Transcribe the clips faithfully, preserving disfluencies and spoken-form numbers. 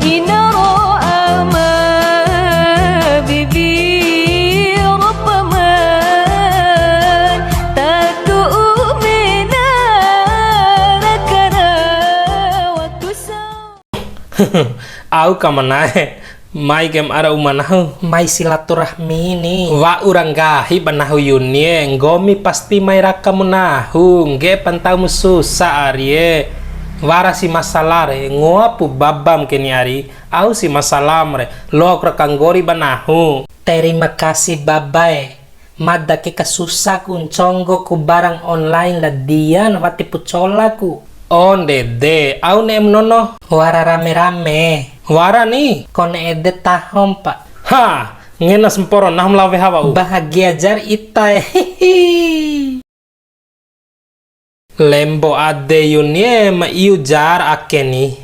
Ina ro ama, bibi ro paman, ta tu'u mena ra kara waktu sa. Au ka ma na'e, mai kaim ara uma nahu. Mai silaturahmi ni. Wa'ura nggahi ba nahu Yuni e, nggomi pasti mai raka mu nahu, ngge'e pa ntaumu susa ari e. Wara si masalah re, ngoapu babam ke ni ari, au si masalam re, loak ra kanggori ba nahu. Terima kasih baba e, mada ke kasusa ku nconggo ku barang online la dia na wati pu cola ku. O ndede, au ne'em nono? Wara rame-rame. Wara ni? Kone ede tahom pa. Ha, ngena samporo nahu ma lao weha wa'u. Bahagia jar ita e. Lembo ade Yuni e, ma iu jar ake ni.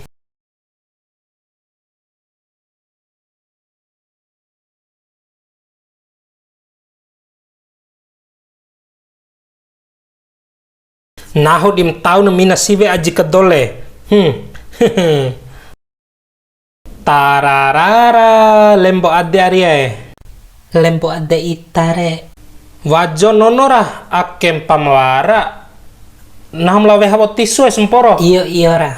Nahu di ma tau na mina siwe aji kadole. Hmm. Tararara, lembo ade ari e. Lembo ade ita re. Wajo nono ra, ake mpa ma wara. Nahu ma lao weha wa'u tisu e samporo. Iyo, iyo ra.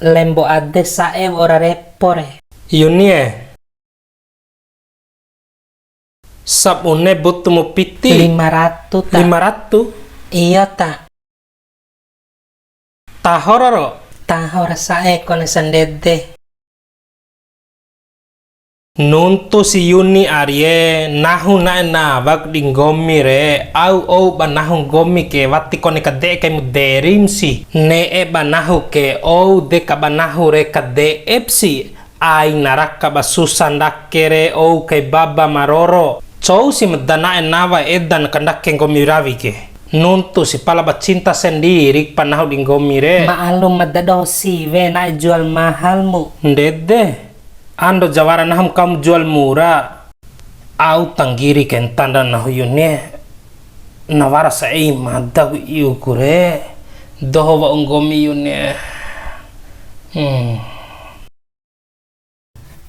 Lembo ade sa'e wa'ura repo re. Yuni e. Sabune butumu piti? Lima ratu ta. Lima ratu? Iyo ta. Taho roro? Taho ra sa'e kone sandede. Nuntu si Yuni ari e, nahu na'e nawaku di nggomi re, au ou ba nahu nggomi ke, wati kone kade'e kaimu derim si. Ne'e ba nahu ke, ou deka ba nahu re kade'ep si. Aina raka ba susa ndake re, ou kai baba ma roro. Cou si ma da na'e nawa edan kandake nggomi rawi ke. Nuntu si pala ba cinta sendiri pa nahu di nggomi re. Ma'alum ma da doho siwe na'e jual mahal mu. Ndede. Ando ja wara nahu ma kau ma jual mura. Au tanggiri ke ntanda nahu Yuni e. Na wara sa ei mada ku iu ku re. Doho wa'u nggomi Yuni e. Hmm.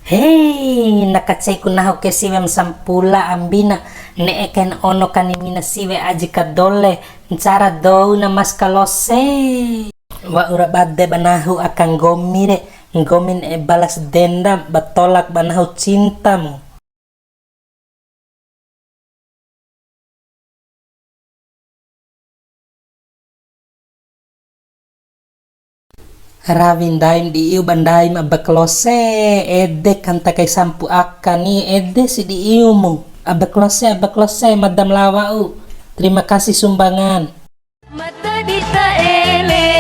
Hei, na kacei ku nahu ke siwe ma sampula ambina, ne'e kain ono kani mina siwe aji kadole, ncara dou na mas kalose. Wa'ura bade ba nahu aka nggomi re, nggomi ne'e balas dendam ba tolak ba nahu cintamu. Rawi ndaim di iu ba ndaim Aba Klose, ede kanta kai sampu aka ni, ede si di iumu. Aba Klose, Aba Klose, mada ma lao wa'u. Terima kasih sumbangan. Mata di ta ele,